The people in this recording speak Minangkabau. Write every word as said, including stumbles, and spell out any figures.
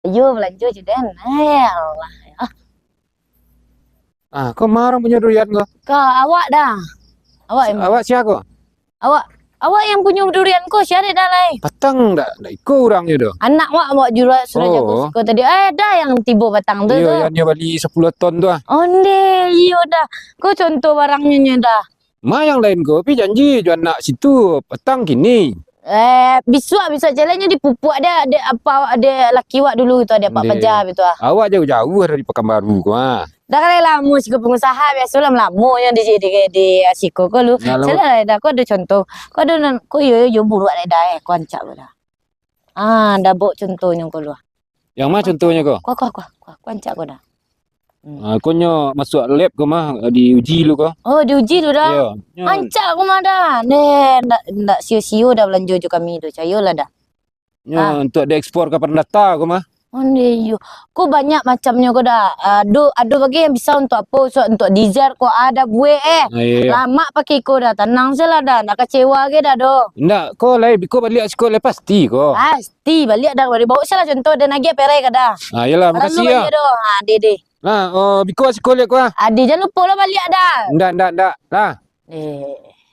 Iyo, balanjo jo den. Eh, Allah. Ah. Ah, ko ma urang punyo durian ko? Ka awak dah. Awak yang, awak sia ko? Awak, awak yang punyo durian ko, sia dek dah lai? Patang dak, dak iko urangnyo tu. Anak wak, wak jua suruah jago. Oh. Siko tadi. Eh, dah yang tibo patang tu. Iyo, tu. Yang nyo bali sapuluah ton tu ah. Onde, iyo dah. Ko contoh barangnyo nyo dah. Ma yang lain ko, pi janji jo anak situ, patang kini. Eh, bisuak, bisuak jalan nyo dipupuak dek, dek apa, dek laki wak dulu tu, dek Pak Paja tu ah. Awak jauah-jauah dari Pakanbaru ko ah. Dah kan lamo siko pangusaha, biaso lah lamo yang di, di, di siko ko lu. Nah, lamo. Salah lah, dah, ko ado contoh. Ko ado nan, ko iyo, iyo, buruak lah dah, eh, ko rancak ko dah. Ah, dah bok contohnyo ko lu. Yang ma contohnyo ko? Ko, ko, ko, ko, ko rancak ko dah. Hmm. Ah, ko nyo masuak lab ko mah, diuji lu ko. Oh, diuji lu dah. Iyo. Nyo rancak ko mah dah. Neh, ndak, ndak sio-sio dah balanjo jo kami tu, cayolah dah. Nyo untuak diekspor ka Padang Data ko mah. Onde iyo. Ko banyak macamnyo ko dah. Ado, ado bagai yang bisa untuak apo, untuak, untuak dessert ko ado buek eh. Ah, iyo, iyo. Lamak pakai ko dah. Tanang se lah dah. Ndak kacewa ge dah doh. Ndak, ko lai biko baliak siko lai pasti ko. Pasti baliak dah. Baok se lah contoh den agiah perai ka dah. Ah, iyolah, makasih yo. Lalu baliak doh. Ha, deh, deh. Nah, oh, biko siko liak ko ah. Ade, jan lupo lah baliak dah. Ndak, ndak, ndak. Lah. Eh.